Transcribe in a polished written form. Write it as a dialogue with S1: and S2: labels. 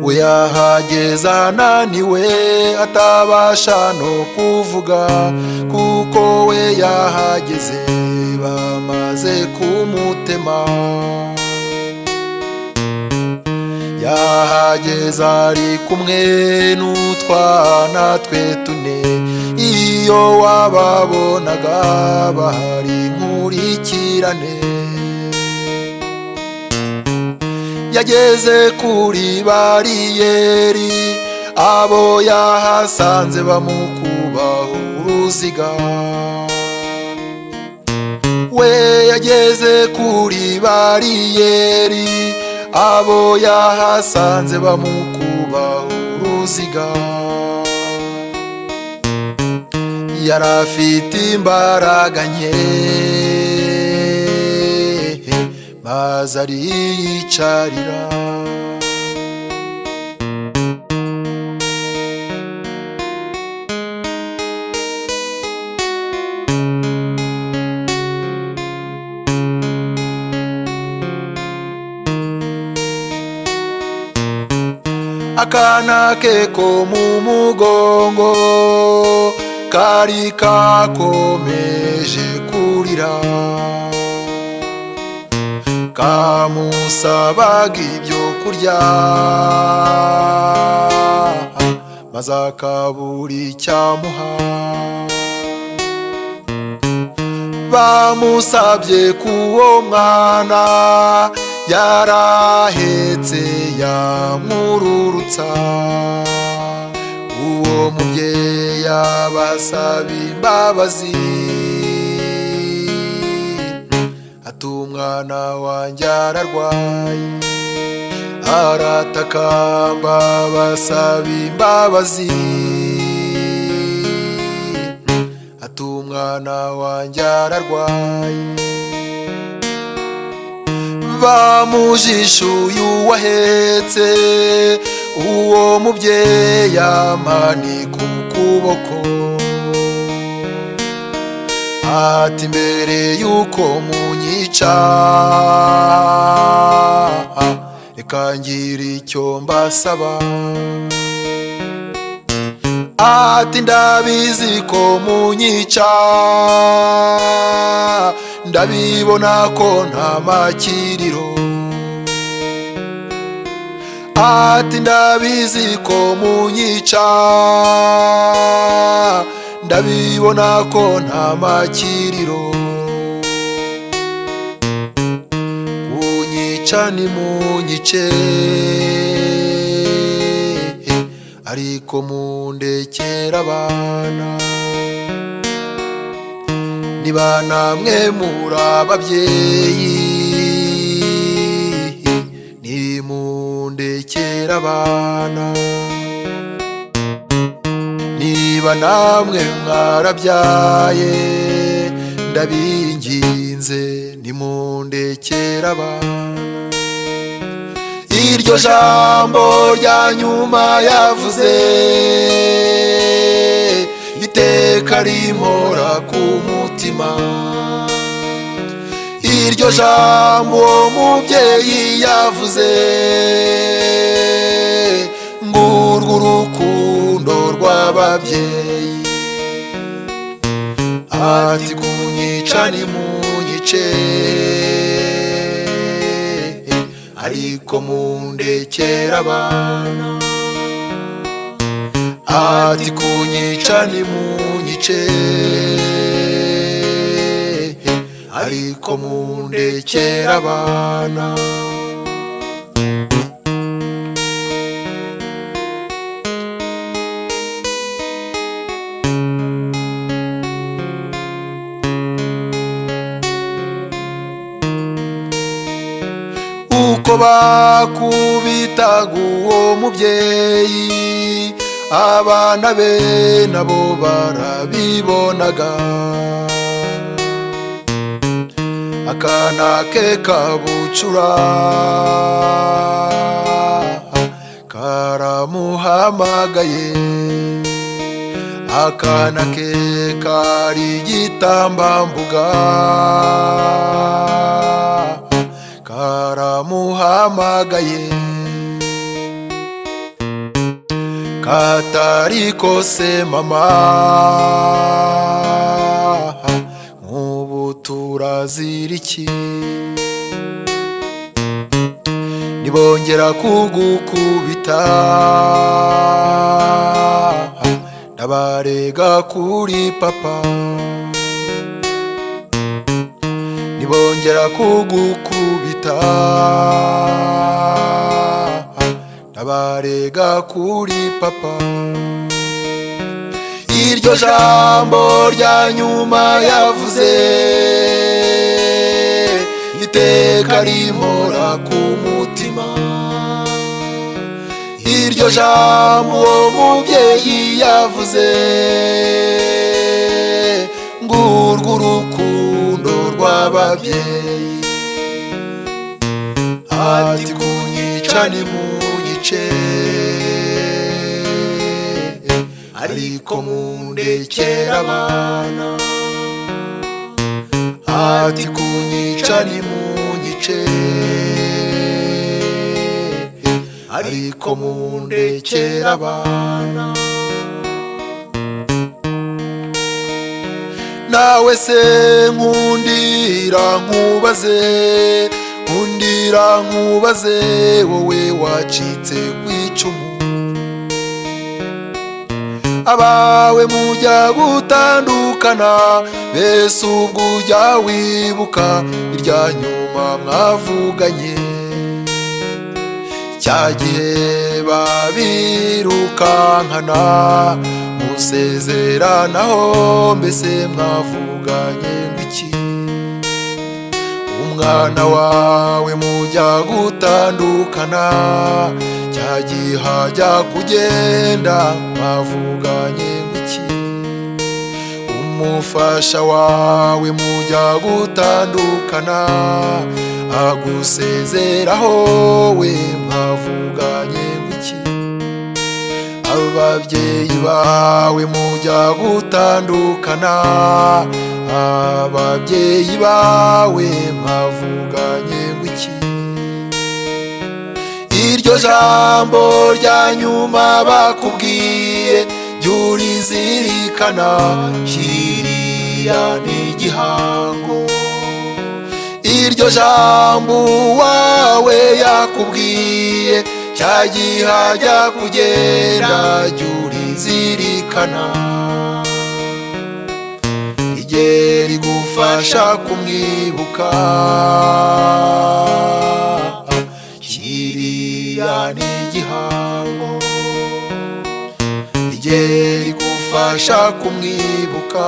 S1: We yahageze ananiwe, atabasha no kuvuga, kuko we yahageze bamaze kumutema. Yahageze ari kumwe n'utwana twe tune, iyo wababonaga bahari nkurikirane. Yageze kuri bariyeri, abo yahasanze bamukubaho uruziga. We yageze kuri bariyeri, abo yahasanze bamukubaho uruziga. Yari afite imbaraga nke, maze ariyicarira. Akana ke ko mu mugongo kari kakomeje kurira, kamusabaga ibyo kurya, maze akabura icyamuha. Bamusabye k'uwo mwana yarahetse yamwururutsa, uwo mubyeyi abasaba imbabazi, ati umwana wanjye ararwaye. Aratakamba basaba imbabazi, ati umwana wanjye ararwaye. Bamujishuye uwahetse, uwo mubyeyi amanika ukuboko, ati mbere yuko munyica reka ngire icyo mbasaba. Ati ndabizi ko munyica, ndabibona ko nta makiriro. Ati ndabizi ko munyica, ndabibona ko nta makiriro. Kunyica nimunyice, ariko mundekere abana. Niba namwe muri ababyeyi, nimundekere abana. Niba namwe mwarabyaye, ndabinginze nimundekere abana. Iryo jambo rya nyuma yavuze, iteka rimpora ku mutima. Iryo jambo uwo mubyeyi yavuze, ngurwo urukundo rw'ababyeyi. Ati kunyica nimunyice, ariko mundekere abana. Ati kunyica nimunyice, ariko mundekere abana. Uko bakubitaga uwo mubyeyi, abana be nabo barabibonaga. Akana ke kabucura karamuhamagaye, akana ke kari igitambambuga karamuhamagaye. Katari kose mama, nk'ubu turazira iki? Nibongera kugukubita, ndabarega kuri papa. Nibongera kugukubita, ndabarega kuri papa. Iryo jambo rya nyuma yavuze, iteka rimora ku mutima. Iryo jambo uwo mubyeyi yavuze, ngurwo urukundo rw'ababyeyi. Ati kunyica nimunyice, ariko mundekere abana. Ati kunyica nimunyice, ariko mundekere abana. Nawe se nkundira nkubaze, nkundira nkubaze, wowe wacitse ku icumu. Abawe mujya gutandukana, mbese ubwo ujya wibuka irya nyuma mwavuganye? Cya gihe babirukankana musezeranaho, mbese mwavuganye ngo iki? Umwana wawe mujya gutandukana, cya gihe ajya kugenda, mwavuganye ngo iki? Umufasha wawe mujya gutandukana, agusezeraho, we mwavuganye ngo iki? Ababyeyi bawe mujya gutandukana, ababyeyi bawe mwavuganye ngo iki? Iryo jambo rya nyuma bakubwiye, jya urizirikana, kiriya ni igihango. Iryo jambo wawe yakubwiye, cya gihe ajya kugenda, jya urizirikana, rijye rigufasha kumwibuka. Kiriya ni igihango, rijye rigufasha kumwibuka.